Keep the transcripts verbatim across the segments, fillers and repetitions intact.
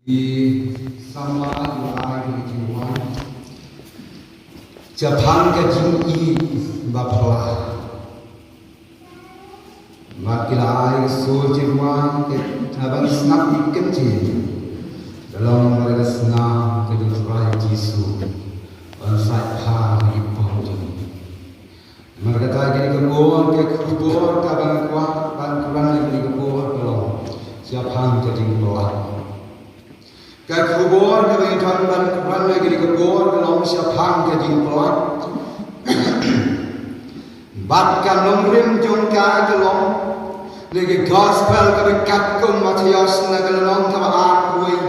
Ki samla ki la ai ki jingwan shaphang ka jingïeit ba phylla. Bad ki la ai ka sur jingwan ka ban sngap ïa ki ktien. Ka long ba ka snam ka jong U Trai Jisu ban sait bha ïa ki pop jong ngi. Namar kata kine ki bor, ki khubor kaba nga kwah ban kren ïa kine ki bor ka long shaphang ka jingpyllait. Ka khubor kaba ngi don ban kren ïa kine ki bor ka long shaphang ka jingpyllait. Bad ka nongrim jong ka ka long na ka gospel kaba kat kum u Mathaios na ka lynnong kaba arphew wei.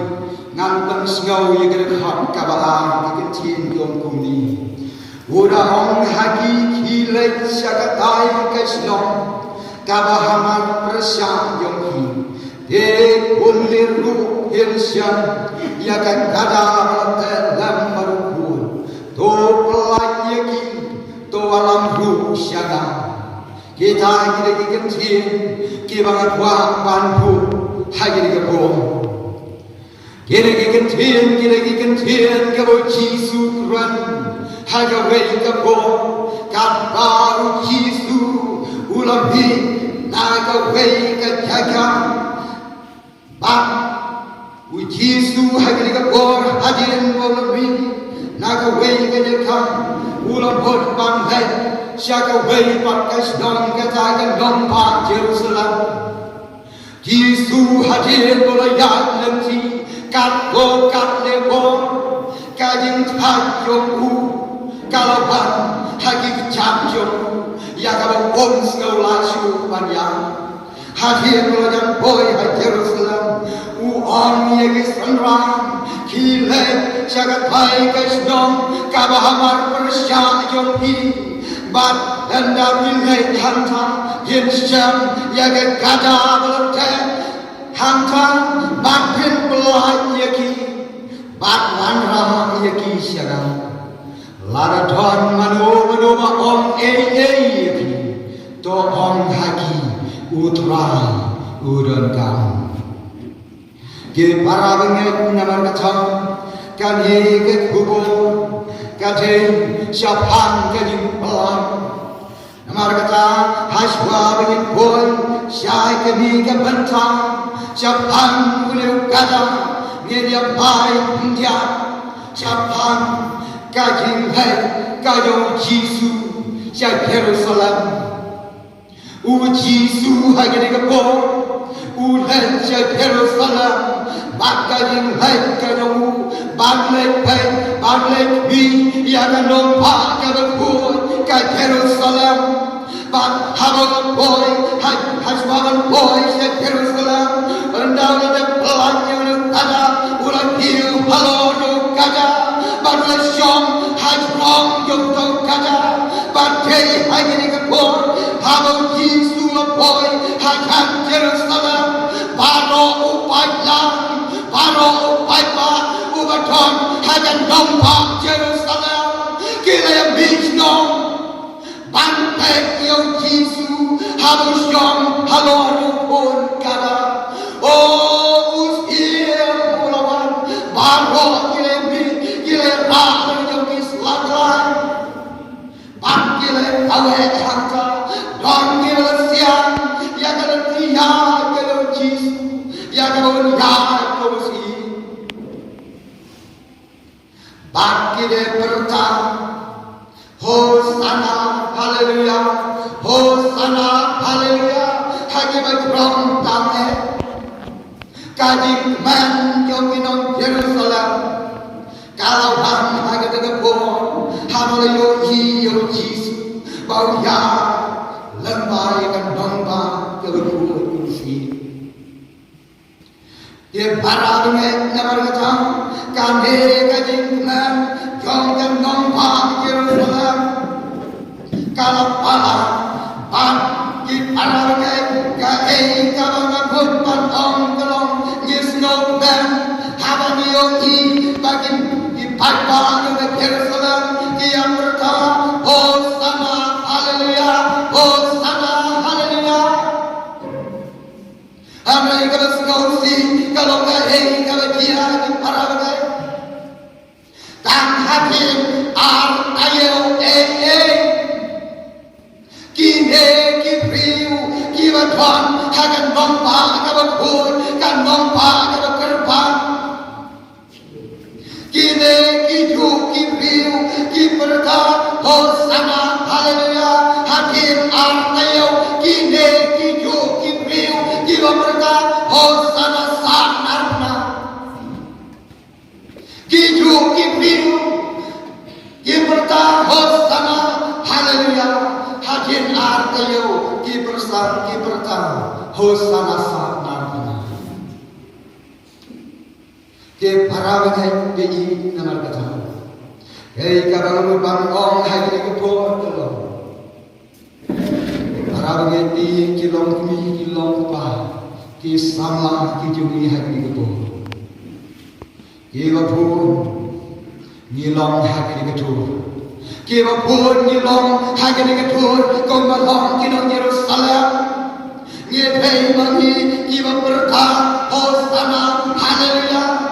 Ngan pynsngew ïa ka dkhot kaba ar, ka ktien ka ong kumne. U da ong ha ki, khie leit sha katai ka shnong kaba hamar pyrshah jong phi. Te khun leit ruh phin shem ïa ka kada ba la teh lem bad u khun. To pyllait ïa ki, to wallam ruh sha nga. Kita ki dei ki ktien kiba nga kwah ban buh ha kine ki bor. Kine ki ktien, kine ki ktien kaba u Jisu u kren ha kawei ka por, katba u Jisu u la mih na kawei ka jaka. Bad u Jisu ha kane ka por hadien ba u la mih na kawei ka jaka, u la mut ban leit sha kawei pat ka shnong, kata ka nongbah Jerusalem. Jisu hadien ba u la ïaid lynti, katto katne por ka jingthait jong u ka la wan ha ki kjat jong u ïa kaba um sngew lait shuh ban ïaid. Hadien ba u la jan poi ha Jerusalem, u ong ïa ki synran, khie leit sha katai ka shnong kaba hamar pyrshah jong phi. Bad ynda phi leit hangta, phin shem ïa ka kada ba la teh hangta, bad phin pyllait ïa ki, bad wanrah ïa ki sha nga. Lada don mano mano ba ong ei ei ïa phi, to ong ha ki, U Trai u donkam. Ki para bangeit, namar kata kane ka khubor ka dei shaphang ka jingpyllait. Namar kata, hashwa ba ngin poi sha kane ka bynta shaphang une u kada, ngin ïa peit khyndiat shaphang ka jingleit ka jong u Jisu sha Jerusalem. U Jisu ha kane ka por u leit sha Jerusalem bad ka jingleit ka jong u ban leit peit, ban leit khmih ïa ka nongbah kaba khuid ka Jerusalem. Bad haba u la poi, ha, hashwa ban poi sha Jerusalem, ynda u la dep pyllait ïa une u kada, u la kiew halor u kada bad u la shong ha jrong jong uta u kada. Bad dei ha kane ka por, haba u Jisu u la poi ha kane ka Jerusalem, baroh u paidlang, baroh u paidbah uba don ha ka nongbah Jerusalem, ki la ïa mih shnong ban peit ïa u Jisu haba u shong halor u khun kada. O, u Syiem u la wan, baroh ki la mih, ki la rah na ki jong ki sla khlaiñ. Bad ki la kaweh hangta, don ki la siang ïa ka lynti ïaid ka jong u Jisu, ïa kaba un ïaid kum u Syiem. Bad ki dei pyrta, Hosana, haleluya, Hosana, haleluya, ha kiba jrong tam eh. Ka jingkmen jong ki nong Jerusalem ka la wan ha kata ka por, haba la ïohi ïa u Jisu ba u ïaid lyngba ïa ka nongbah kaba khuid kum u Syiem. Ki para bangeit, namar kata kane ka jingkmen jong ka nongbah Jerusalem ka la palat bad ki para bangeit. Kaei kaba nga kwah ban ong ka long, ngi sngewkmen haba ngi ïohi ba ki, ki paidbah jong ka Jerusalem ki ïa pyrta, Hosana, haleluya, Hosana, haleluya. Hynrei kaba sngewsih ka long kaei kaba jia Ka nongpha kaba kyrpang. Kine ki juh ki briew ki pyrta Hosanna, Haleluya. Hadien ar taïew kine ki juh ki briew kiba pyrta Hosanna sah nar bnai. Ki juh ki briew ki pyrta Hosanna, Haleluya. Hadien ar taïew ki pyrsa ki pyrta Hosanna sah nar bnai. Ki para bangeit, phi i namar kata, kaei kaba nga mut ban ong ha kine ki por ka long, para bangeit, phi ki long kmie, ki long kpa, ki samla ki jong ngi ha kine ki por. Kiba bun ngi long ha kine ki tur. Kiba bun ngi long ha kine ki tur kumba long ki nong Jerusalem. Ngi dei ma ngi kiba pyrta Hosanna, Haleluya.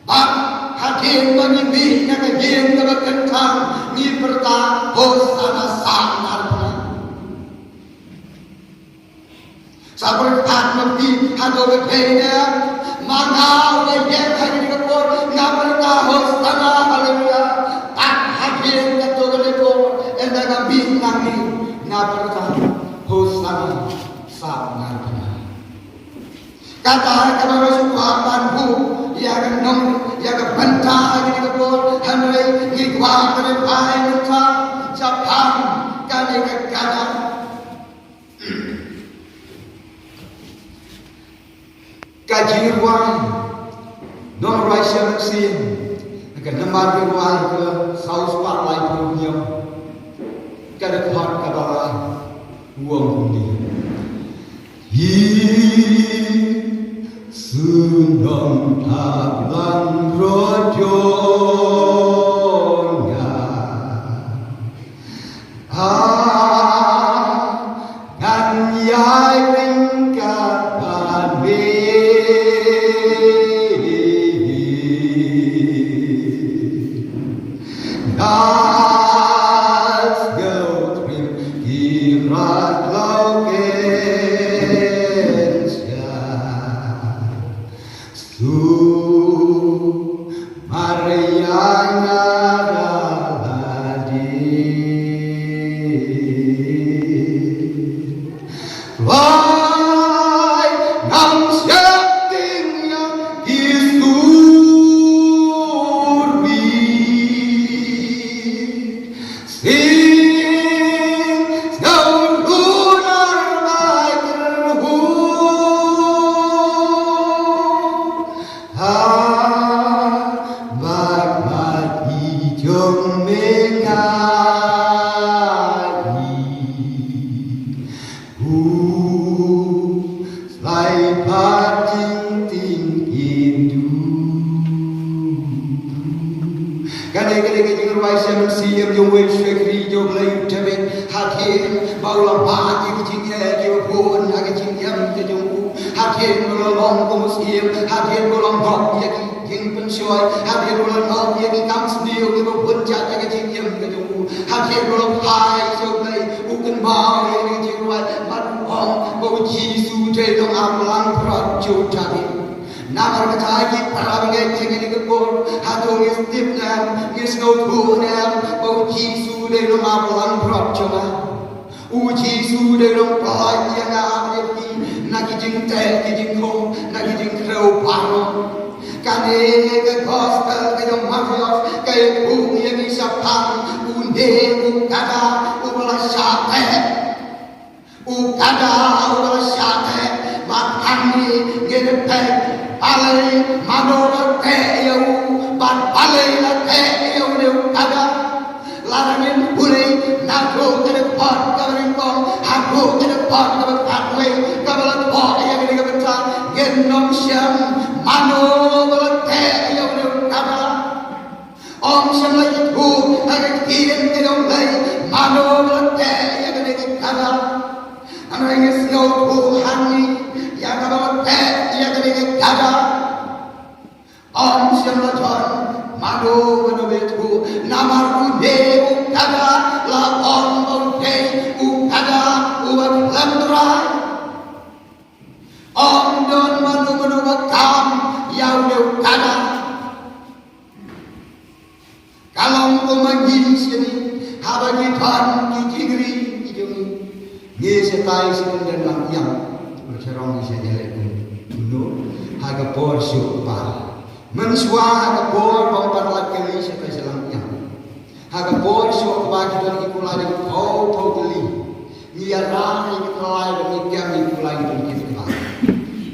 Bad hadien ba ngi mih na ka ïing kaba kyntang, ngi pyrta Hosanna sah nar bnai. Sa pyrkhat ma phi hato ka dei ne em? Ma nga uba ïeng ha kine ki por nga pyrta Hosanna, Haleluya. Tad hadien kato kane ka por ynda nga mih na ka ïing nga pyrta Hosanna sah nar bnai. Kata kaba nga shu kwah ban buh ïa ka nong, ïa ka bynta ha kine ki por, hynrei ngi kwah ban ai bynta shaphang kane ka kata. Ka jingrwai, nongrwai sha mynsiem, ka namar jingrwai ka saw spah laiphew hynñiew, ka dkhot kaba lai u ong kumne: Phi Syiem Nongthaplangbrot jong nga, ngan ïai ryngkat bad me. Nga sngewtriem ki mrad law kynsiah. Sumar ïa nga da lade. Wai ngam sheptieng ïa ki sur bit. Sing sngewthuh nar bai kyrhuh ha bad mat i jong me nga i. Khuslai pat jingtieng kynduh. Kane ka dei ka jingrwai sha mynsiem jong uwei u shakri jong U Blei u David. Hadien ba u la mad ïa ki jingeh kiba bun ha ka jingim ka jong u, hadien ba u la long kum u syiem, hadien ba u la ngop ïa ki jingpynshoi, hadien ba u la ngop ïa ki kam sniew kiba bun jait ha ka jingim ka jong u, hadien ba u la phai sha U Blei, u kynmaw ïa kane ka jingrwai bad u ong ba U Jisu u dei Nongïalam langbrot jong u David. Namar kata, ki para bangeit, ha kine ki por, hato ngi tip ne em, ngi sngewthuh ne em ba U Jisu u dei Nongïalam langbrot jong nga? U Jisu u dei u nongpynlait ïa nga bad ïa phi na ki jingteh ki jingkhum, na ki jingkhrew baroh. Kane ka gospel ka jong u Mathaios ka ïathuh ïa ngi shaphang une u kada uba la shah teh. U kada uba la shah teh, bad hangne ngin ïa peit balei mano ba la teh ïa u, bad balei la teh ïa une u kada. Lada ngin pule naduh ka dkhot kaba nyngkong haduh ka dkhot kaba khatwei kaba la thoh ïa kane ka bynta, ngin ym shem mano ba la teh ïa une u kada. Ym shym la ïathuh ha ka ktien ka jong U Blei mano ba la teh ïa kane ka kada. Hynrei ngi sngewthuh hangne ïa kaba la teh ïa kane ka kada. Ym shym la don mano mano ba ïathuh, namar une u kada la ong ba u dei u kada uba khlem trai. Ym don Ka long kumba ngi shane, haba ngi don ki jingri ki jong ngi, ngi shatai sha pyndenlang ïam. Ngi sha rong ngi sha ïaleh kumno ha ka por shuh kba. Mynshuwa ha ka por bym pat lait kali shatai sha lang ïam. Ha ka por shuh kba ki don ki kulai da ki phew phew tylli. Ngi ïarap ïa ki tylli ba ngi kem ïa ki kulai ki don ki kba.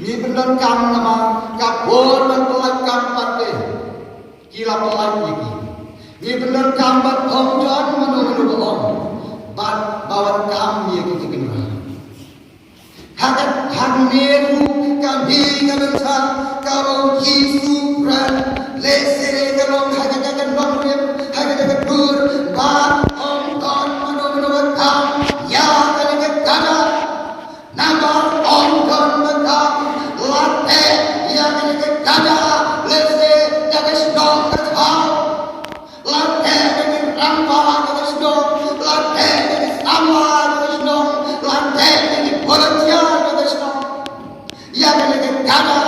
Ngi pyndonkam namar ka por ban pynlait kam pat te. Ki la pynlait ïa ki. Ngi pyndonkam bad ym don mano mano ba ong. Bad ba wan kam ïa ki ki kynrad. Ha ka, hangne ruh ka dei ka bynta kaba u Jisu Khrist lehse ka long ha ka jaka nongrim, ha ka jaka dur, ba ym don mano mano ba kam ïa kane ka gada. Namar ym don ba kam, la teh ïa kane ka gada lehse da ka shnong ka thaw. La teh da ki rangbah jong ka shnong, la teh da ki samla jong ka shnong, la teh da ki volunteer jong ka shnong. Ïa kane ka gada,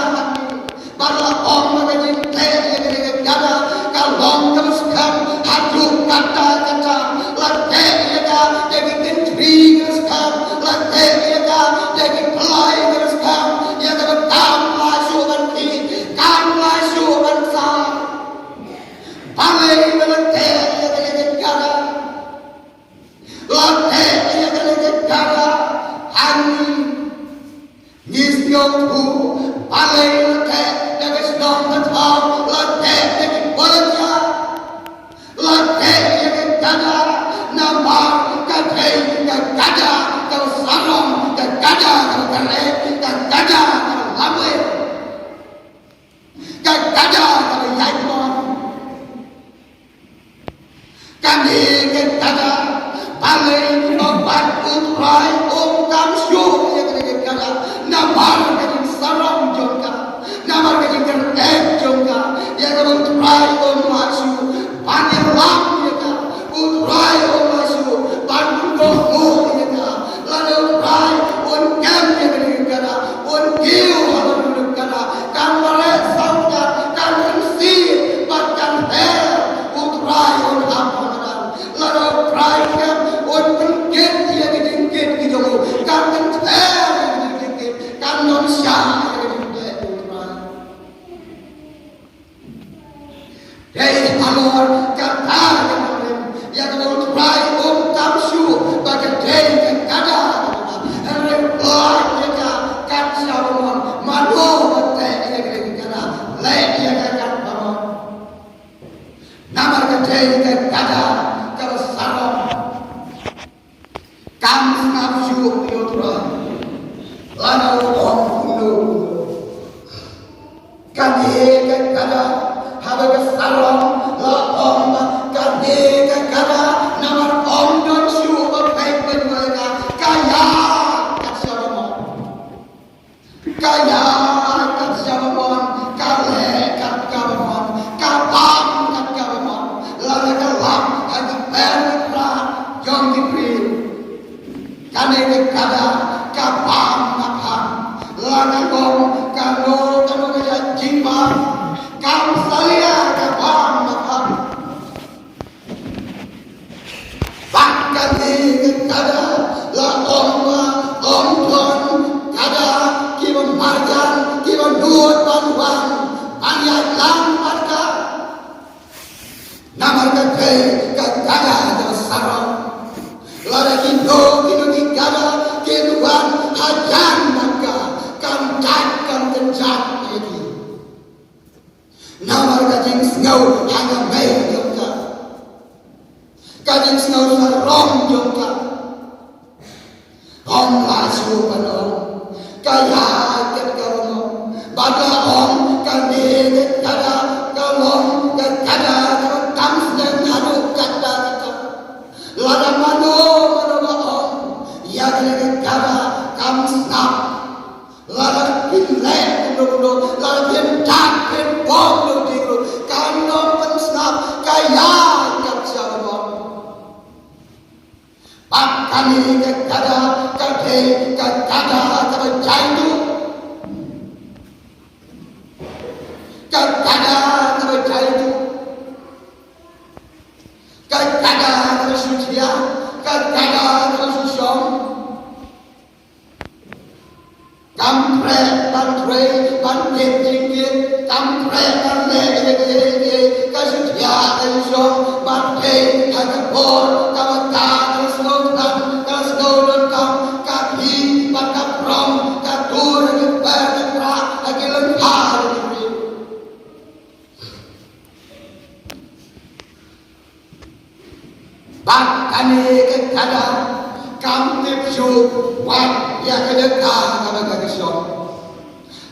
bad la ong ba ka jingteh ïa kane ka gada ka long kaba skhem haduh katta katta. La teh ïa ka da ki kynthri kiba skhem, la teh ïa ka da ki khlai kiba skhem. Ïa kaba kam la shuh ban khih, kam la shuh ban sah. Balei ba la teh ïa kane ka gada? La teh ïa kane ka gada hangne. Ngi sngewthuh balei la teh da ka shnong ka thaw, la teh da ki volunteer. La teh ïa ka gada namar ka dei ka gada kaba sarong, ka gada kaba kyrhai, ka gada kaba lamwei. Ka gada kaba ïaid mon. Kane ka gada, balei ba wat U Trai um kam shuh ïa kane ka gada, namar ka jingsarong jong ka, namar ka jingkyrhai jong ka, ïa kaba U Trai um lah shuh ban ïalam ïa ka, U Trai um lah shuh ban pyndonkam ïa ka. Lada U Trai un kem ïa kane ka gada, un kiew ha kane ka gada, kan mareh sawdong, kan rynsied bad kan her, U Trai un hap ha madan. Lada U Trai kem, un pynkit ïa ki jingkit ki jong u, kan kynther ïa ki jingkit, kan don sha ïa ki jingkit U Trai. Dei halor kata ka nongrim ïa kaba U Trai um kam shuh ba ka dei ka gada kaba ma. Hynrei u lait ïa ka kat shaba mon. Mano ba teh ïa ka dei ka gada, leh ïa ka kat ba mon. Namar ka dei ka gada kaba sarong. Kam sngap shuh ïa U Trai lada u ong kumno kumno. Kane ka gada haba ka sarong, la ong ba kane ka gada namar ym don shuh ba peit ban ïoh ïa ka, ka ïaid kat shaba mon. Ka ïaid kat shaba mon, ka leh kat kaba mon, ka bam kat kaba mon. Lada ka lap ha ki per ki pra jong ki briew, kane ka gada ka bam ka phang. Lada ka long kano kano ka jait jingbam, kam salia, ka bam ka phang. Bad kane ka gada la ong ba ym don gada kiba marjan kiba nud ban wan ban ïalang bad ka. Namar ka dei ka gada kaba sarong. Lada kino kino ki gada kin wan hajan bad ka, kan jait kan kynjat ïa ki. Namar ka jingsngew hangne jong ka, ka jingsngew sarong jong ka. Ym lah shuh ban ong ka ïaid kat kaba mon. Bad la ong kane ka gada ka long ka gada kaba tam snem haduh katta katta. Lada mano mano ba ong ïa kane ka gada kam sngap. Lada phin leh kumno kumno, lada phin dak phin bom kumno kumno, kan ym pynsngap. Ka kada kaba jai tu. Ka kada kaba shu thiah. Ka kada kaba shu shong. Kam treh ban trei ban kit jingkit. Kam treh ban leh ïa kiei kiei. Ka shu thiah ka shu shong. Ban trei ha ka por kaba ka ka sngewthuh ka sngewdonkam. Ka khih bad ka prom ka tur ha ki kper ki khrah ha ki lyngkha ha ki briew. Bad kane ka kada kam tip shuh wat ïa ka jaka kaba ka ka shong.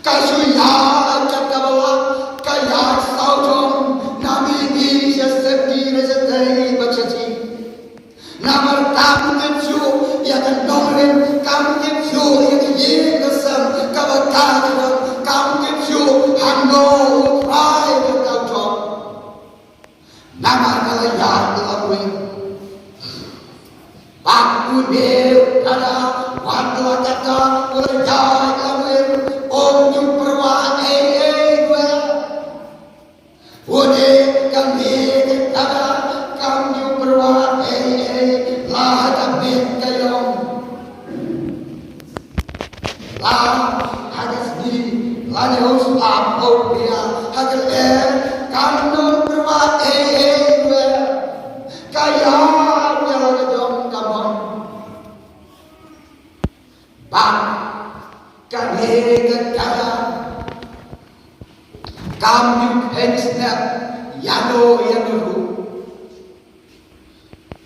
Ka shu ïaid kat kaba lah, ka ïaid saw jong, na mihngi sha sepngi, na shatei bad shatei. Namar kam tip shuh ïa ka nongrim, kam tip shuh ïa ka ïing ka sem kaba ka ka don, kam tip shuh hangno u Trai ka ka u jong. Namar ka la ïaid lamwir. Bad une u kada, wat la kata u la ïaid lamwir, um ju pyrwa ei ei ruh. Une kane ka kada kam ju pyrwa ei ei la ha ka bit ka ïong. La ha ka sngi lane u slap u pia ha ka lyer, kam ju pyrwa ei ei ruh. Ka ïaid ïa la ka jong ka mon. Bad kane ka kada kam ju kheiñ snep ïano ïano ruh.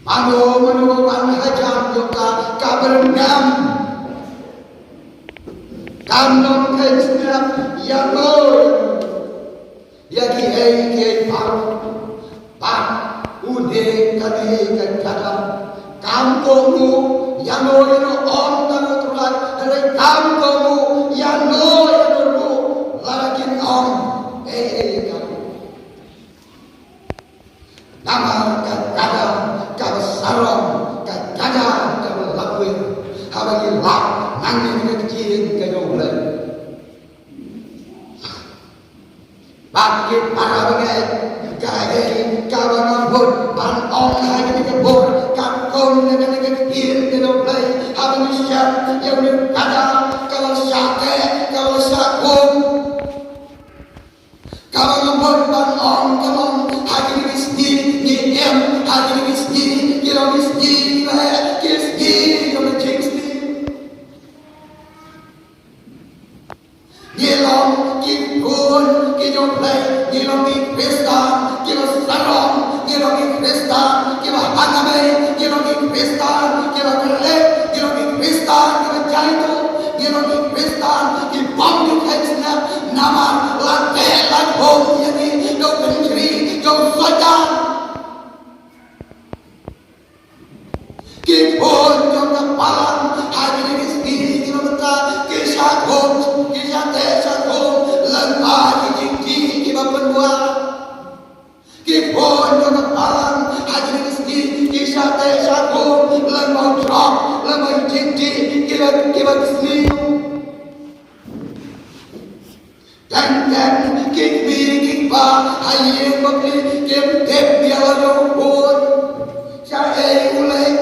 Mano mano ba wan hajan jong ka ka byrngem. Kam ju kheiñ snep ïano ïano ruh ïa kiei kiei baroh. Bad une kane ka kada kam kohnguh ïano ïano ong tang u Trai, hynrei kam kohnguh ïano ïano ruh lada kin ong ei ei ïa ka. Namar ka kada kaba sarong, ka kada kaba lamwir, haba ngi lap nangne ha ka ktien ka jong U Blei. Bad ki para bangeit, kaei kaba nga mut ban ong ha kane ka por, katkum kane ka ktien ka jong U Blei, haba ngi shem ïa une u kada kaba la shah teh, kaba la shah khum. Kaba nga mut ban ong ka long, ha kine ki sngi ngi im, ha kine ki sngi ki long ki sngi kiba heh, ki sngi jong ka jingsniew. Ngi long ki khun ki jong U Blei, ngi long ki Khristan kiba sarong, ngi long ki Khristan kiba hangne, ngi long ki Khristan kiba kyrhai, ngi long ki Khristan kiba jaituh, ngi long ki Khristan ki bym ju kheiñ snep namar la teh la khum ïa ngi da u kynjri jong u Soitan. Ki khun jong ka balang ha kine ki sngi kiba mynta ki shah khum, ki shah teh shah khum lyngba ki jingdih kiba pynwar. Ki khun jong ka balang ha kine ki sngi ki shah teh shah khum lyngba u drok, lyngba ki jingdih kiba, kiba ki sniew. Teng teng ki kmie ki kpa ha ïing bapli kim tip ïa la jong u khun shaei u leit,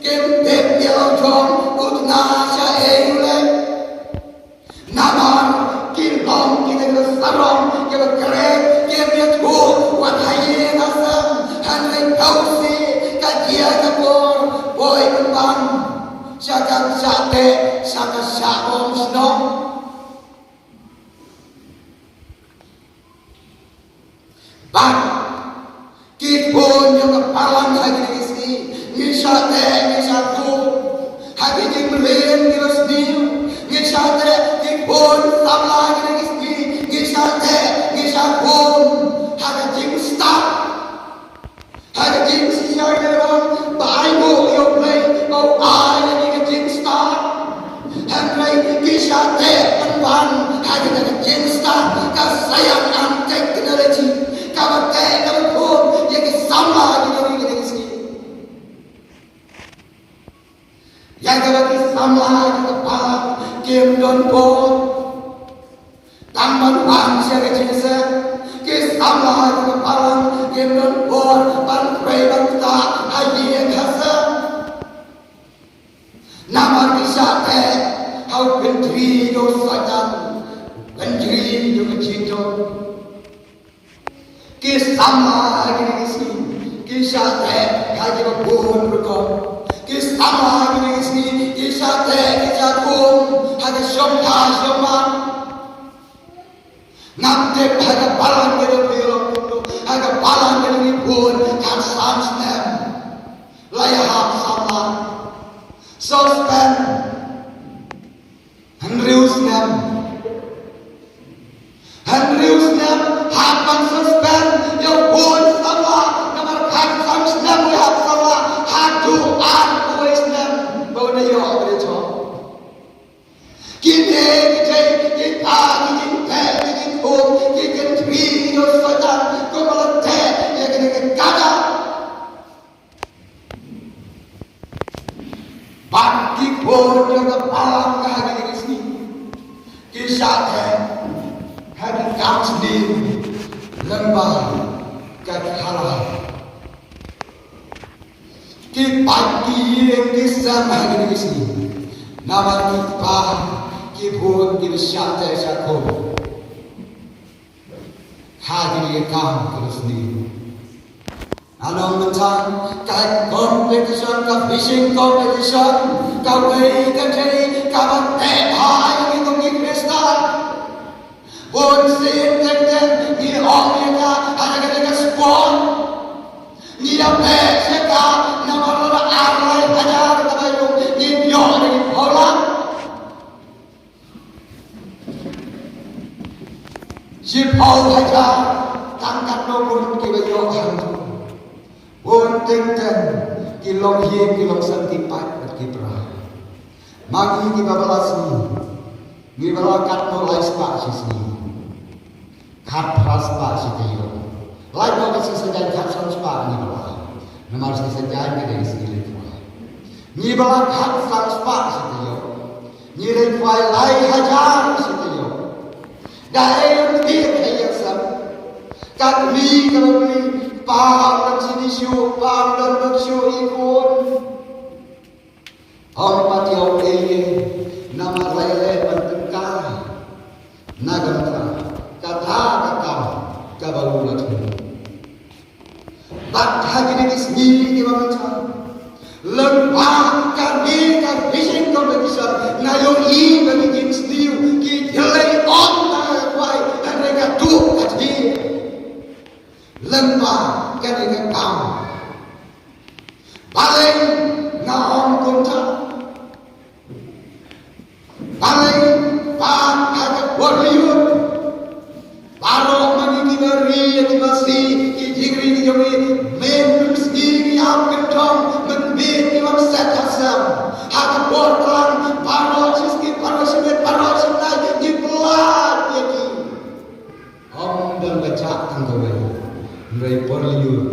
kim tip ïa la jong u khynnah shaei u leit. Namar ki long kita kiba sarong, kiba kren, kim ïathuh wat ha ïing ha sem, hynrei kawei ka jia ka por poi pynban sha ka shah teh sha ka shah bom shnong. Bad ki khun jong ka balang ha kine ki sngi ngi shah teh ngi shah khum ha ki jingmlien kiba sniew, ngi shah teh ki khun samla ha kine ki sngi ngi shah teh ngi shah khum ha ka jingstad. Ha ka jingshisha ka long ba ai nguh ïa U Blei ba u ai ïa ngi ka jingstad. Hynrei ki shah teh pynban ha kata ka jingstad ka science and technology kaba teh kaba khum ïa ki samla ki jong ngi kine ki sngi. Ïa kaba ki samla Ka balang kin don bor ban trei ban ktah ha ïing ha sem. Namar ki shah teh ha u kynjri jong Soitan, kynjri jong ka jingdom. Ki samla ha kine ki sngi ki shah teh ha kiba bun rukom. Ki samla ha kine ki sngi ki shah teh, ki shah thung ha ka shongkha shongman. Ngam tip ha ka balang ka dei phi long kumno, ha ka balang ka dei phi bun, khatsan snem la ïahap samla. Suspend hynriew snem. Hynriew snem hap ban suspend ïa u bun samla, namar khatsan snem u ïahap samla, haduh arphew snem ba un ïoh ban ïa jop. Kine ki dei kita ki jingteh, ki jingthung, ki kynjri jong Soitan, kumba la teh ïa kine ki kata. Bad ki khun jong ka balang ka ha kine ki sngi ki shah teh ha ki kam sdien lyngba ka khalai. Ki pait ki ïeng ki sem ha kine ki sngi namar ki kpa ki bun kiba shah teh shah khum ha kine ki kam kiba sdien. Ngan ong mynta, ka competition, ka fishing competition kawei ka dei kaba teh bha ïa ngi kum ki Khristan. Bun sien teng teng ngi ong ïa ka ha kane ka sport. Ngi ïa peit ïa ka namar lada ar lai hajar kaba ïoh, ngin ïoh da ki phew lak. Shiphew hajar tang katno bun kiba ïoh hangto. Bun teng teng ki long ïing ki long sem ki pait bad ki pra. Ma ngi kiba bylla sngi ngi bylla katno, lai spah shi sngi? Khatphra spah shi taïew. Lait noh ka sngi Saitjaiñ khatsan spah ngi bylla. Namar sngi Saitjaiñ ka dei ka sngi leit khwai. Ngi bylla khatsan spah shi taïew. Ngi leit khwai lai hajar shi taïew. Da ei ïa phi ka ïa sem? Ka kmie kaba kmie, pa ym don sini shuh, pa ym don lut shuh ïa ki khun. Ym pat ïoh ei ei namar lai leh ban tyngkai na ka bynta kata ka kam kaba u la thmu. Bad ha kine ki sngi kiba mynta, lyngba kane ka fishing competition, nga ïohi ba ki jingsniew ki jlei ym tang ha ka khwai, hynrei ka duh ka thied lyngba kane ka kam. Balei nga ong kumta? Balei ba ha ka por lyiur baroh ma ngi kiba ri, kiba si, ki jingri ki jong ngi, mynmiet sngi ngi ap kyndong, mynmiet ngi wan set ha sem. Ha ka por tlang baroh shi sngi, baroh shi miet, baroh shi bnai ngi pynlait ïa ki. Ym don ba jah tang kawei. Hynrei por lyiur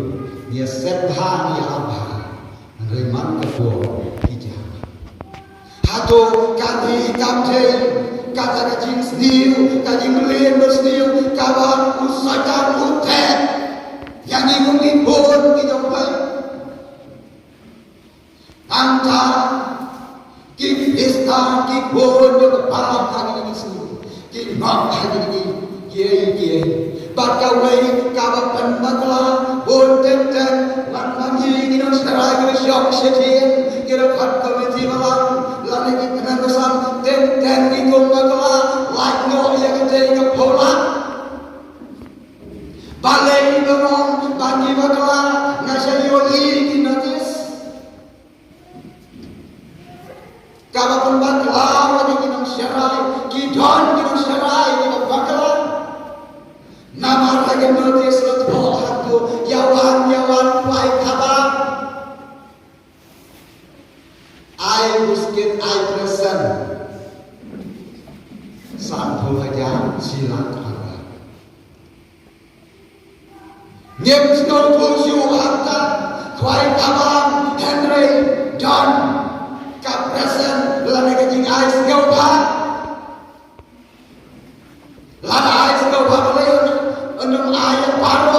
ngi ïa set bha, ngi ïa ap bha. Hynrei man ka por ki jah. Hato kane kam dei kata ka jingsniew, ka jingmlien basniew kaba u Soitan u teh ïa ngi kum ki khun ki jong U Blei? Nangta ki Khristan, ki khun jong ka balang ha kine ki sngi ki ngop ha kine ki kiei kiei. Bad kawei kaba pynbakla, bun teng teng lada ma ngi ki nongsharai kiba shong shatei, ki dkhot komiti balang lane ki kynhun basan, teng teng ngi kum bakla lait noh ïa katei ka phew lak. Balei ba ong ba ngi bakla? Nga shu ïohi ki notis kaba pynbakla ïa ki nongsharai, ki don ki nongsharai kiba bakla. Namar ha ka notis la thoh hato, ïa wan, ïa wan khwai kaba ai biskit, ai present. Sanphew hajar, shi lak. Ngim sngewthuh shuh hangta, khwai kaba, hynrei don ka present lane ka jingai sngewbha. Lada ai sngewbha, balei un, un ym ai ïa baroh?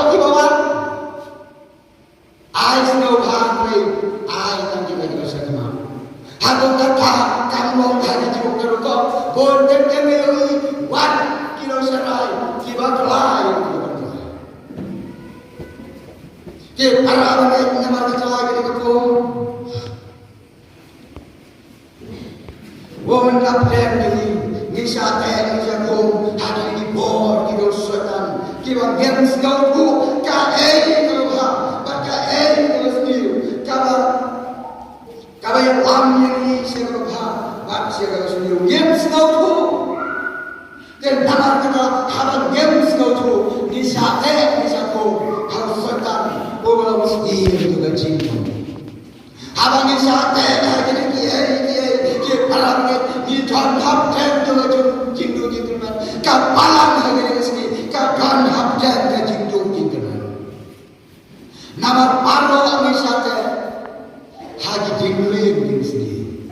Para bangeit, namar kata kine ki kum, u Mynsiem Bakhuid, ngi shah teh, ngi shah kum ha kine ki bor ki jong u Soitan kiba ngim sngewthuh kaei kaba bha bad kaei kaba sniew, kaba kaba ïalam ïa ngi sha kaba bha bad sha kaba sniew. Ngim sngewthuh. Te namar kata, haba ngim sngewthuh, ngi shah teh, ngi shah kum ha u Soitan uba long u sniew jong ka jingdum. Haba ngi shah teh ha kine kiei kiei ki para bangeit, ngi don hapdeng jong ka jingdum jingkyrmen. Ka balang ha kine ki sngi ka don hapdeng ka jingdum jingkyrmen. Namar baroh ngi shah teh ha ki jingkren jingsniew.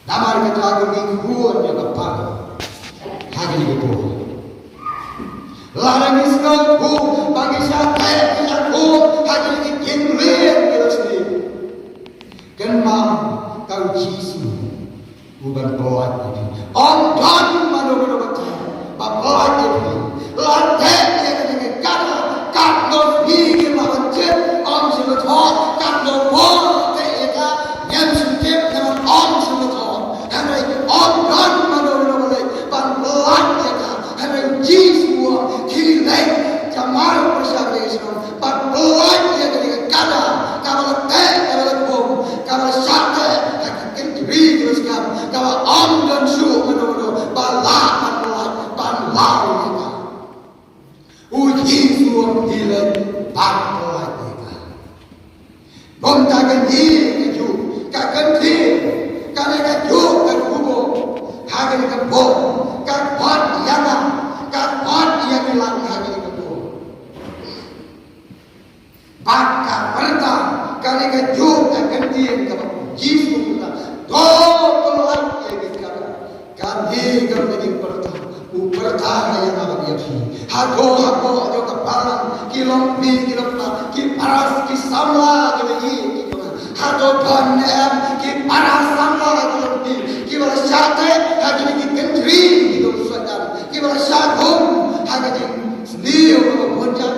Namar kata, ngi khun ïa ka balang ha kine ki por. Lada ngi sngewthuh ba ngi shah teh, ngi shah kum ha kine ki jingkren jingsniew, kynmaw, ka u Jisu u ban pynlait ïa phi. Ym don mano mano ba teh ba pynlait ïa phi. Lada teh ïa kane ka kada, katno phi ngim lah ban jied, ym shym la thoh, katno por teh ïa ka, ngim shym tip namar ym shym la thoh. Hynrei ym don mano mano ba leit ban pynlait ïa ka. Hynrei u Jisu u ong, khie leit, jamar pyrshah ïa ka shnong, ban pynlait ïa kane ka kada kaba la teh, kaba la kum, kaba la shah teh ha ki kynjri kiba skhem, kaba ym don shuh mano mano ba lah ban pynlait, ban law ïa ka. U Jisu u ong, khie leit ban pynlait ïa ka. Kumta kane kajuh ka kynthih, kane kajuh ka khubor ha kane ka por, ka khot ïa nga, ka khot ïa ngi lang ha kane ka por. Bad ka pyrta, kane kajuh ka ktien kaba u Jisu u ong, to pynlait ïa ki kada. Kane ka dei ka jingpyrta, u pyrta ïa nga bad ïa phi. Hato hapoh jong ka balang ki longkmie ki longkpa, ki para ki samla kiba ïeit ki jong nga, hato don ne em ki para samla ki longkmie kiba la shah teh ha kine ki kynjri ki jong u Soitan, kiba la shah kum ha ka jingsniew kaba bun jait?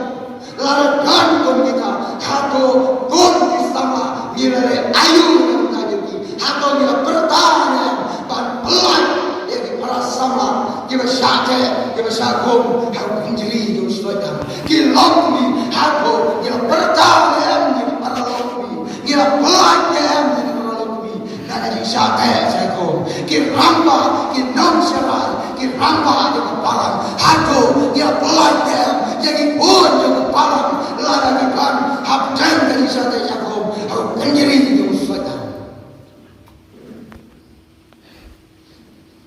Lada don kum kita, hato kum ki samla ngi la leh aïu na ka bynta jong ki? Hato ngi la pyrta ne em ban pynlait ïa ki para samla kiba shah teh, kiba shah kum ha u kynjri jong u Soitan? Ki longkmie, hato ngi la pyrta ne em ïa ki para longkmie? Ngi la pynlait ne em ïa ki para longkmie na ka jingshah teh shah kum? Ki rangbah, ki nongshakri, ki rangbah jong ka balang, hato ngi la pynlait ne em ïa ki khun jong ka balang lada ki don hapdeng ka jingshah teh shah kum ha u kynjri jong u Soitan?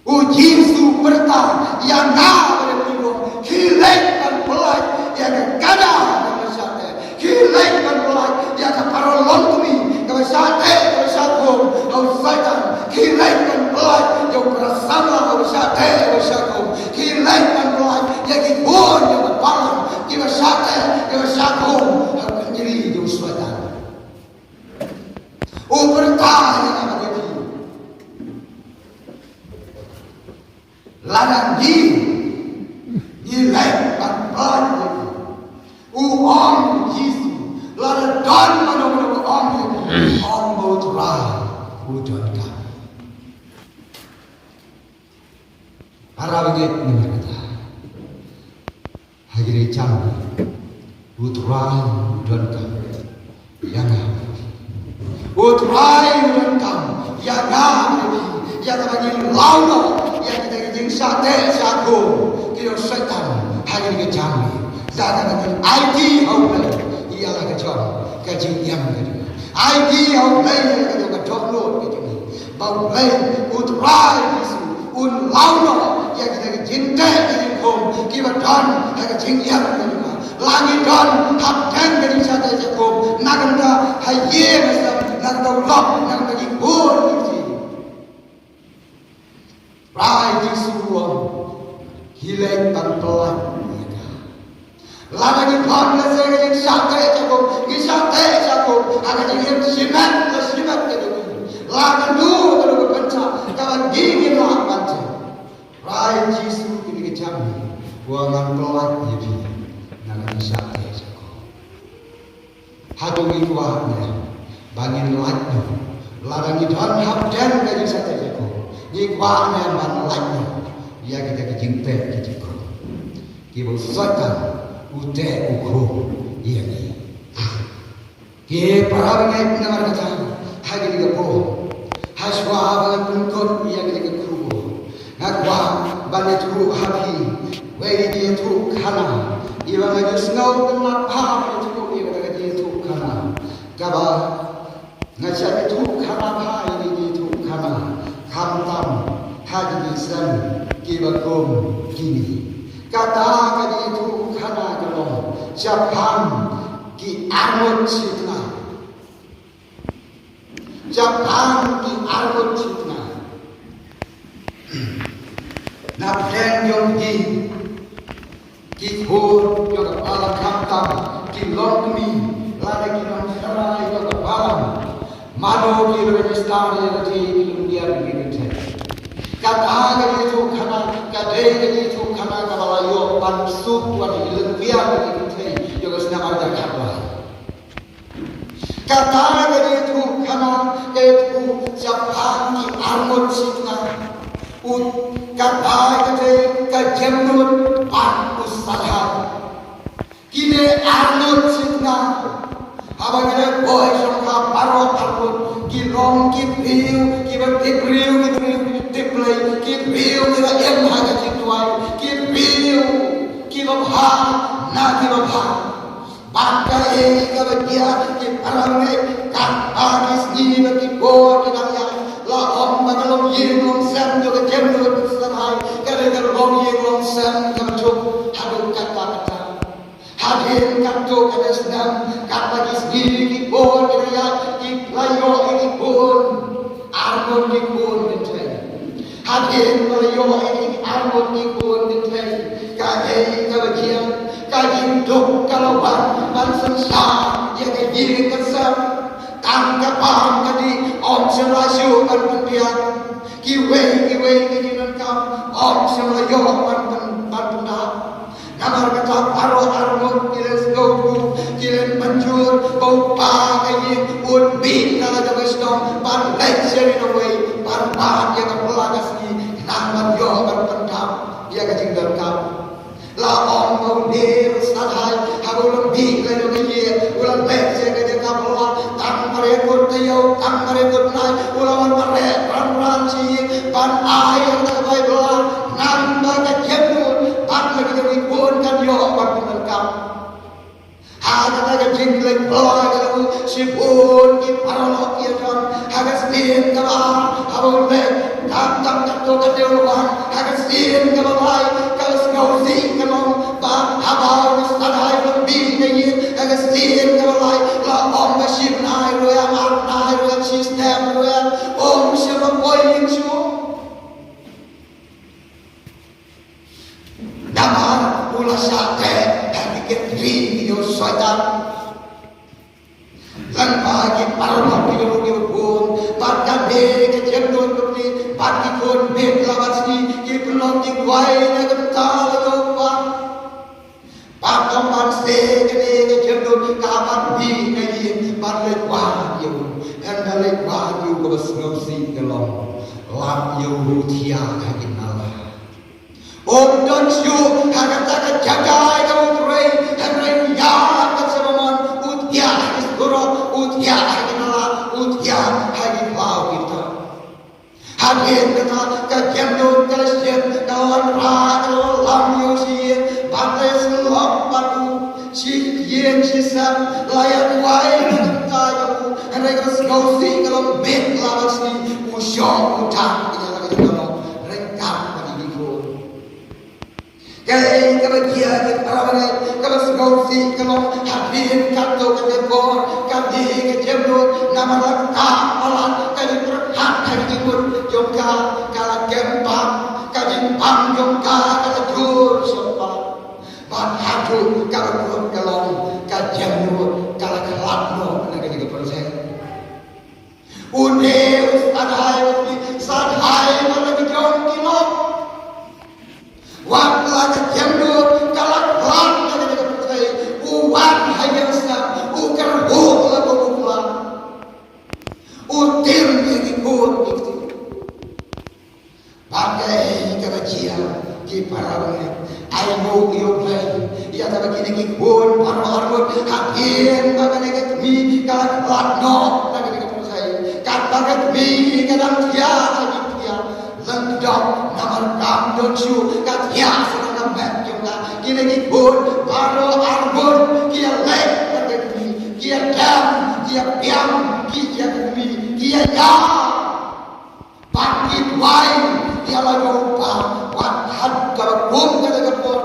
U Jisu u pyrta ïa nga bad ïa phi, u ong, khie leit ban pynlait ïa ka kada kaba shah teh. Khie leit ban pynlait ïa ka para longkmie kaba shah teh, kaba shah kum ha u Soitan. Khie leit ban pynlait ïa u para samla uba shah teh, uba shah kum. Khie leit ban pynlait ïa ki khun jong ka balang kiba shah teh, kiba shah kum ha u kynjri jong u Soitan. U pyrta ïa nga bad ïa phi. Lada ngi, ngi leit ban pynlait ïa ki. U ong u Jisu, lada don mano mano ba ong ïa ki, ong ba U Trai u donkam. Para bangeit, namar kata, ha kine ki jam, U Trai u donkam ïa nga. U Trai u donkam ïa nga, ïa kaba ngin law noh ïa kita ki jingshah teh shah kum ki jong u Soitan ha kine ki jam. Da kaba ngin aiti ha U Blei ïa la ka jong ka jingim ka jong ngi. Aiti ha U Blei ïa la ka jong ka dohnud ka jong ngi. Ba U Blei, U Trai Jisu un law noh ïa kita ki jingteh ki jingkhum kiba don ha ka jingim ka jong nga. La ngi don hapdeng ka jingshah teh shah kum, na ka bynta ha ïing ha sem, na ka bynta u lok, na ka bynta ki khun ki kti. Trai Jisu u ong, khie leit ban pynlait ïa ka. Lada ngi don lehse ka jingshah teh shah kum, ngi shah teh shah kum ha ka jingim shimet la shimet ka jong ngi, la kano kano ka bynta kaba ngi ngim lah ban jia, Trai Jisu, kine ki jam, u ong ngan pynlait ïa phi na ka jingshah teh shah kum. Hato ngi kwah ne ba ngin lait noh? Lada ngi don hapdeng ka jingshah teh jingkhum, ngi kwah ne ban lait noh ïa kita ki jingteh jingkhum kiba u Soitan u teh u khum ïa ngi? Ki para bangeit, namar kata ha kine ki por, hashwa ba ngan pynkut ïa kine ki khubor, nga kwah ban ïathuh ha phi wei ka jingïathuhkhana, ïa ba nga ju sngew tynnat bha ban ïathuh ïa kata ka jingïathuhkhana, kaba nga shah ïathuhkhana bha ïa kine ki jingïathuhkhana, khamtam ha ki jingïaseng kiba kum kine. Kata ka jingïathuhkhana ka long shaphang ki arngut shi tnga. Shaphang ki arngut shi tnga. Na pdeng jong ki, ki khun jong ka balang, khamtam ki longkmie lane ki nongtharai jong ka balang, mano ki register ïa lade, ki lum biang ki kynthei. Kata ka jingïathuhkhana ka dei ka jingïathuhkhana kaba la ïoh ban suk wan ïa ki lum biang ki kynthei jong ka snem ar hajar khatlai. Kata ka jingïathuhkhana ka ïathuh shaphang ki arngut shi tnga. U, kata ka dei ka Jemnud bad u Sadhai. Kine arngut shi tnga, haba ki la poi shongkha baroh arngut, ki long ki briew kiba tip briew, ki briew kiba tip Blei, ki briew kiba im ha ka jingduwai, ki briew kiba bha na kiba bha. Bad kaei kaba jia, ki para bangeit, katba ki sngi bad ki por ki dang ïaid, la ong ba ka longïing longsem jong ka Jemnud Sadhai ka dei ka longïing longsem kaba duk haduh katta katta. Hadien katto katne snem, katba ki sngi ki por ki dang ïaid, ki la ïoh ïa ki khun arngut, ki khun kynthei. Hadien ba la ïoh ïa ki arngut, ki khun kynthei, kaei kaba jia? Ka jingduk ka la wan ban synshar ïa ka ïing ka sem. Tang ka bam ka dih, ym shym la shuh ban pynbiang. Kiwei kiwei ki jingdonkam ym shym la ïoh ban pyn-, ban pyndap. Namar kata baroh arngut ki la sngewthuh, ki la mynjur ba u kpa ka ïing un mih na la jong ka shnong ban leit sha ri nongwei ban wad ïa ka pla ka sngi khnang ban ïoh ban pyndap ïa ka jingdonkam. La ong ba une u Sadhai haba u la mih na la jong ka ïing, u la leit sha ka jaka pla, tang markut taïew, tang markut bnai, u la wan mareh ran ran sha ïing ban ai ïa ka bai pla, namar ba ka Jemnud bad la ki jong ki khun kan ïoh ban pyndonkam. Ha kata ka jingleit pla ka long, shibun ki paralok ki ïajan. Ha ka sien kaba ar, haba u leit, tam tam katto katne u la wan. Ha ka sien kaba lai, ka la sngewsih ka long ba haba u Sadhai u la mih na ïing ha ka sien kaba lai, la ong ba shi bnai ruh em, ar bnai ruh em, shi snem ruh em, um shym la poi ïing shuh. Namar u la shah teh ha ki kynti ki jong u Soitan. Lyngba ki paralok ki jong u, ki bun, bad kane ka Jemnud bad ki khun, bad ki khun bit la bad sngi ki pynlong ki kwai na ka bynta la jong u kpa. Bad ym ban seh kane ka Jemnud ka ban mih na ïing ban leit wad ïa u. Hynda leit wad ïa u, kaba sngewsih ka long, lap ïa u thiah ha ki nala. Um don shuh ha kata ka jaka kaba u trei, hynrei u ïaid bad sha ba mon, u thiah ha ki surok, u thiah ha ki nala, u thiah ha ki khlaw ki ktar. Hadien kata ka Jemnud ka la shit, ka la wanrah, ka la wallam ïa u sha ïing, bad la ïasyllok bad u shi ïing shi sem, la ïaduwai na ka bynta jong u, hynrei kaba sngewsih ka long bit la bad sngi u shoh u dak ïa la ka jaka long ryngkat bad ki khun. Kaei kaba jia ki para bangeit, kaba sngewsih ka long hadien katto katne por, kane ka Jemnud namar la ktah palat, ka jingpyrkhat ha ki jingmut jong ka ka la kem bam, ka jingbam jong ka ka la jur shong palat. Bad haduh kaba kut ka long ka Jemnud ka la khlad noh na kane ka pyrthei. Une u Sadhai u Sadhai na la ki jong ki lok. Wat la ka Jemnud ka la khlad na kane ka pyrthei, u wan ha ïing snem, u kyrhuh Ïa kaba kine ki khun baroh arngut, hadien ba kane ka kmie ka la khlad noh na kane ka pyrthei, katba ka kmie ka dang thiah ha ki thiah, lyndoh namar kam don shuh ka thiah sha ka met jong ka. Kine ki khun baroh arngut ki ïa leit bad ka kmie, ki ïa dem, ki ïa biang, ki ïa ka kmie, ki ïa ïa. Bad ki duwai ïa la jong u kpa, wat hap kaba kum kata ka por,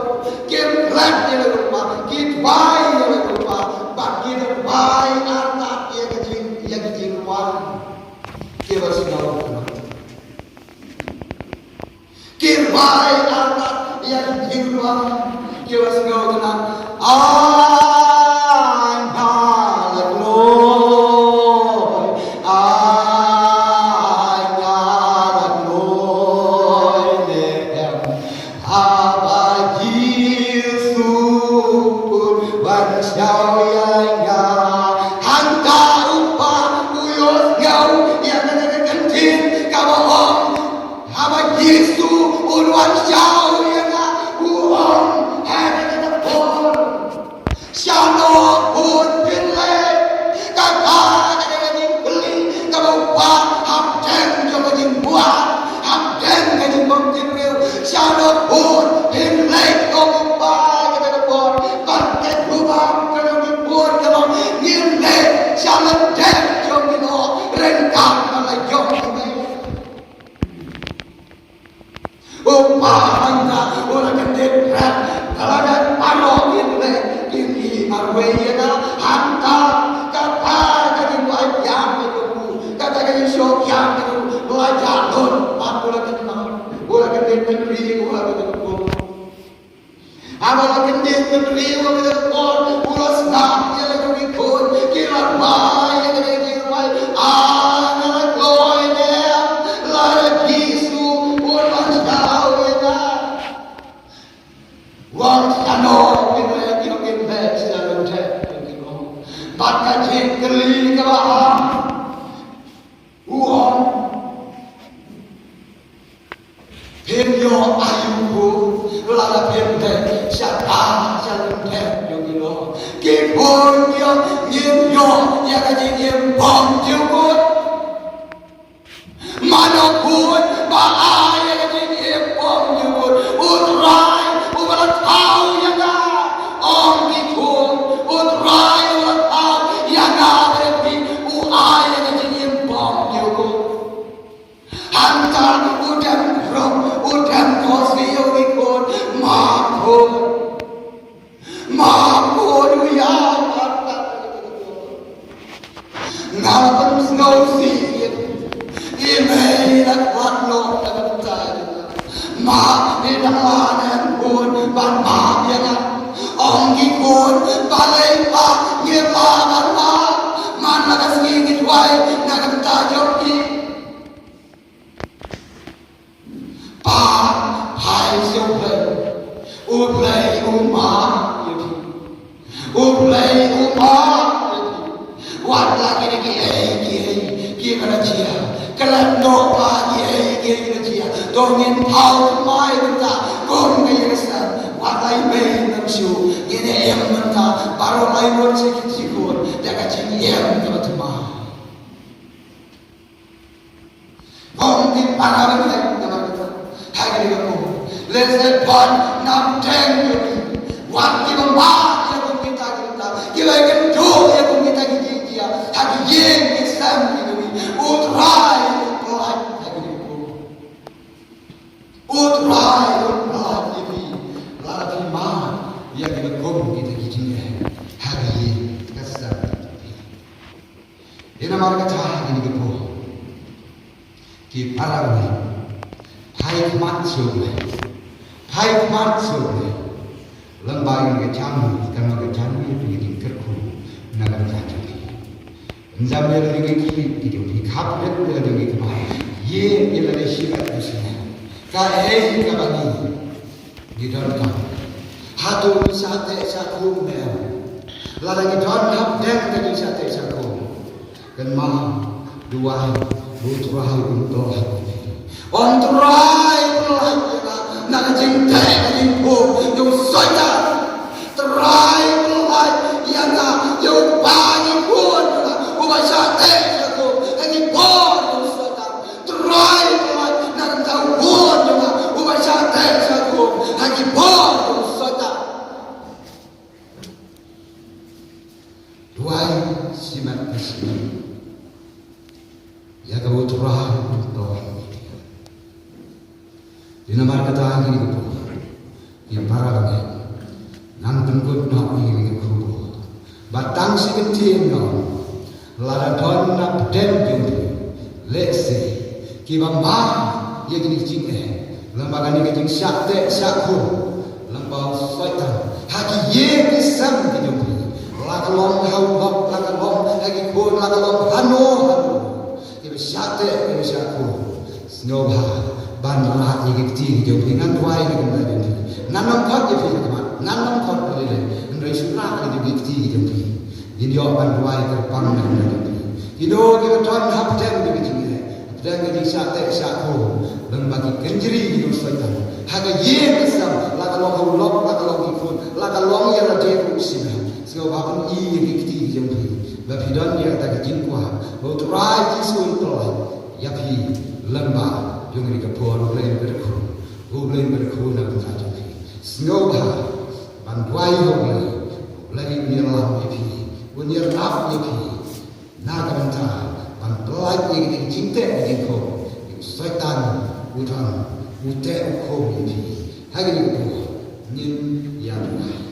kim klet ïa la jong u kpa, ki duwai ïa la jong u kpa, bad ki duwai artat ïa ka jing, ïa ka jingrwai. Kiba sngewtynnat. Ki duwai artat ïa ka jingrwai. Kiba sngewtynnat. Ai nga la kloi, ai nga la kloi ne em. Haba Jisu un wan shaw ïa nga. Hangta u kpa u ïohsngew ïa kane ka kyntien kaba ong. Haba Jisu un wan shaw ïa nga, u ong ha kane ka por. Shano khun phin leit? Kata ka dei ka jingkylli kaba u kpa hapdeng jong ka jingbuaid, hapdeng ka jingbymjukut. Shano khun phin leit, ong u kpa ha kata ka por. Bad ka jubab ka jong ki khun ka long, ngin leit sha lyndet jong ki lyoh ryngkat bad la ïoh ïa mei. U kpa hangta u la kyndit bret, ka la dei baroh kin leh, kin ïa marwei ïa nga hangta. Kata ka jingwai biang ka jong u, kata ka jingshoh biang ka jong u, la jah lut bad u la kyndit, u la kyndit bynriew, u la kyndit bynriew. Haba la kyndit bynriew ha kata ka por, u la sngap ïa la jong ki khun ki la rwai ïa kata ka jingrwai, ai nga la kloi ne em, lada Jisu un wan shaw ïa nga. Wat shano kin leit, kin leit sha lyndet jong ki lyoh. Bad ka jingkylli kaba am. U ong, phin ïoh aïu khun lada phin leit sha ka, sha lyndet jong ki lyoh? Ki khun ki ong, ngin ïoh ïa ka jingim bymjukut. Mano khun ba ai ïa ka jingim bymjukut? U Trai uba la thaw ïa nga, ong ki khun. U Trai uba la thaw ïa nga bad ïa phi, u ai ïa ka jingim bymjukut. Hangta u dem khrup, u dem khohsiew ïa ki khun, ma khun. Ma khun, u ïa, nga la pynsngewsih ïa phi. I mei la khlad noh na ka bynta jong nga. Ma, phi dang lah ne em khun ban map ïa nga? Ong ki khun, balei pa ngim lah ban map? Man la ka sngi ngi duwai na ka bynta jong phi. Pa, phai sha U Blei. U Blei u map ïa phi. U Blei u map ïa phi. Wat la kine kiei kiei kiba la jia, klet noh ba kiei kiei kiba la jia. To ngin thaw thymmai mynta kum ka ïing ka sem. Wat la i mei i nang shu, ngin ïa im mynta baroh lai ngut shi khun shi khun da ka jingim kaba thymmai. Kum ki para bangeit, namar kata ha kine ki por, lehse don napdeng jong ngi wat kiba mad ïa kum kita ki bynta, kiba ïakynduh ïa kum kita ki jingjia ha ki ïing ki sem ki jong ngi. U Trai un pynlait ha kine ki por. U Trai un pynlait ïa phi lada phi mad ïa kiba kum kita ki jingeh ha ki ïing ki sem ki jong phi. Ïa namar kata ha kine ki por, ki para bangeit, phai khmat sha U Blei. Phai khmat sha U Blei. Lem bad ka jam, kan long ka jam ïa phi, ka jingkyrkhu na ka bynta jong phi. Pynjam ïa la jong ki kjat ki jong phi, khap rit ïa la jong ki kmie. Ïeit ïa la ka shimet ka shisnem. Kaei kaba ngi ngi donkam. Hato ngi shah teh shah khum ne em? Lada ngi don hapdeng ka jingshah teh shah khum, kynmaw, duwai, U Trai un pynlait ïa phi. Ong, Trai pynlait ïa nga na ka jingteh ka jingkhum jong u Soitan. shimet ka shimet ïa kaba U Trai un pynlong. Te namar kata, kine ki briew, ki para bangeit, ngan pynkut noh ïa kine ki khubor ba tang shi kyntien noh, lada don na pdeng jong phi lehse kiba mad ïa kine ki jingeh, lem bad kane ka jingshah teh shah khum, lem bad u Soitan, ha ki ïing ki sem ki jong phi, la ka long ha u lok, la ka long ha ki khun, la ka long hano hano, kiba shah teh, kiba shah khum, sngewbha ban rah ïa ki kti ki jong phi. Ngan duwai na ka bynta jong phi. Ngan ym khot ïa phi ha khmat, ngan ym khot ïa phi lei lei, hynrei shu rah ïa ki kti ki jong phi. Ngin ïoh ban duwai kyrpang na ka bynta jong phi. Kino kiba don ha pdeng jong ki jingeh, ha pdeng ka jingshah teh shah khum, lem bad ki kynjri jong u Soitan, ha ka ïing ka sem, la ka long ha u lok, la ka long ki khun, la ka long ïa lade ruh shimet, sngewbha pyni ïa ki kti ki jong phi ba phi don ïa kata ka jingkwah ba U Trai Jisu un pynlait ïa phi lem bad jong kane ka por. U Blei un kyrkhu, U Blei un kyrkhu na ka bynta jong phi. Sngewbha ban duwai ha U Blei, U Blei un ïalam ïa phi, un ïarap ïa phi na ka bynta ban pyllait ïa kine ki jingteh ki jingkhum, ïa u Soitan u don u teh u khum ïa phi. Ha kane ka por ngin ïa duwai.